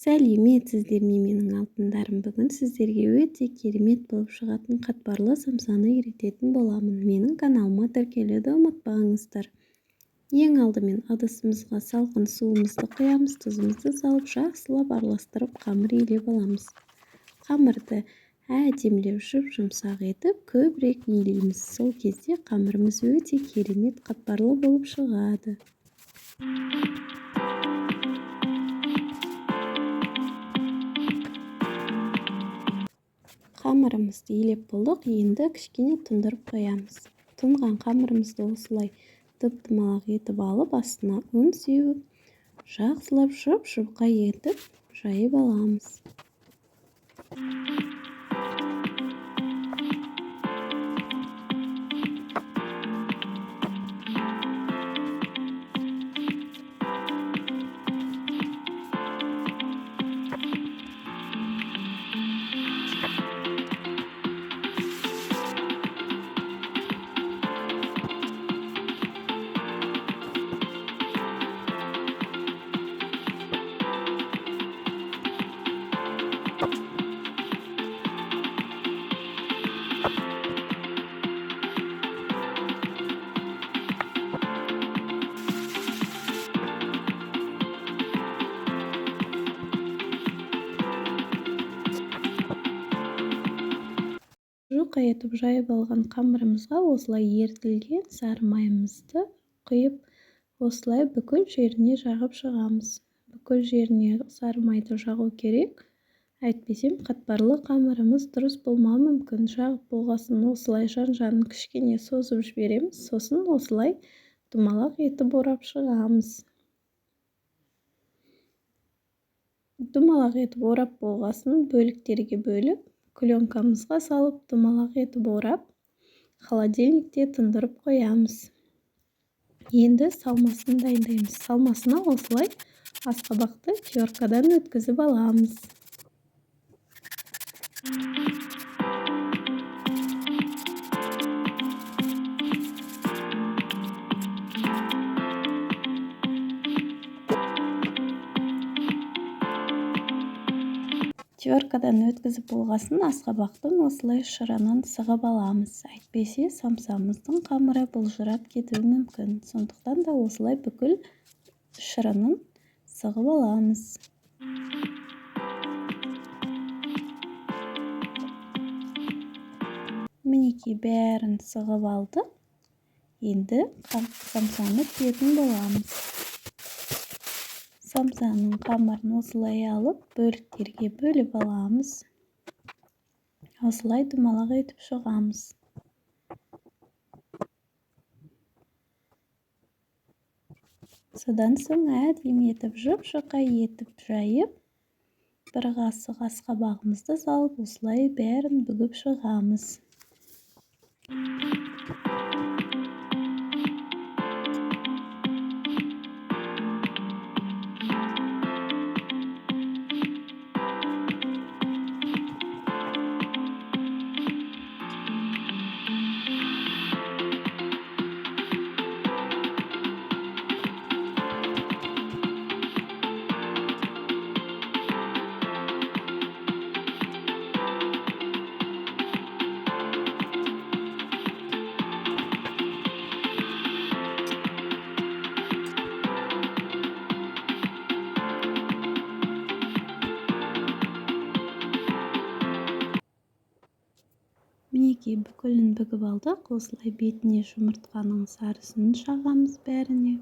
Сәлеметсіздер ме, менің алтындарым! Бүгін сіздерге өте керемет болып шығатын қатпарлы самсаны үйрететін боламын. Менің каналыма тіркелуді ұмытпаңыздар. Ең алдымен ыдысымызға салқын суымызды құямыз, тұзымызды салып, жақсылап араластырып қамыр илеп аламыз. Қамырды әдемілеп жұп-жұмсақ етіп көбірек илейміз. Сол кезде қамырымыз өте керемет қатпарлы болып шығады. Қамырымызды илеп болдық, енді кішкене тұндырып қоямыз. Тұнған қамырымызды осылай тып-тымалақ етіп алып, астына ұн сеуіп, жақсылап жұп-жұпқа етіп жайып аламыз. Жұқа етіп жайып алған қамырымызға осылай ерітілген сары майымызды құйып, осылай бүкіл жеріне жағып шығамыз. Бүкіл жеріне сары майды жағу керек. Әйтпесем қатпарлы қамырымыз дұрыс болмауы мүмкін. Жағып болғасын осылай жан-жағын кішкене созып жібереміз. Сосын осылай домалақ етіп орап шығамыз. Домалақ етіп орап болғасын бөліктерге бөліп, пленкамызға салып, домалақ етіп орап, холодильникте тұндырып қоямыз. Енді салмасын дайындаймыз. Салмасына осылай асқабақты теркадан өткізіп аламыз. Теркадан өткізіп болғасын асқабақтың осылай шырынын сығып аламыз. Әйтпесе самсамыздың қамыры былжырап кетуі мүмкін. Сондықтан да осылай бүкіл шырынын сығып аламыз. Мінекей бәрін сығып алдық. Енді самсаны пісетін боламыз. Самсаның қамырын осылай алып, бөліктерге бөліп аламыз. Осылай домалақ етіп шығамыз. Содан соң әдемі етіп жұп-жұқа етіп жайып, бір қасық асқабағымызды салып, осылай бәрін бүгіп шығамыз. Мінекей бүкілін бүгіп алдық. Осылай бетіне жұмыртқаның сарысын жағамыз бәріне.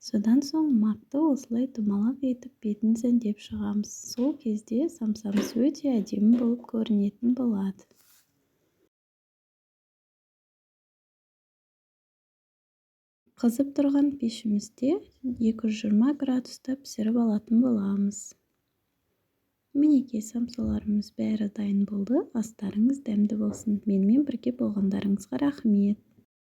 Содан соң макты осылай домалақ етіп бетін сәндеп шығамыз. Сол кезде самсамыз өте әдемі болып көрінетін болады. Қызып тұрған пешімізде 220 градуста пісіріп алатын боламыз. Мінекей самсаларымыз бәрі дайын болды. Астарыңыз дәмді болсын. Менімен бірге болғандарыңызға рахмет.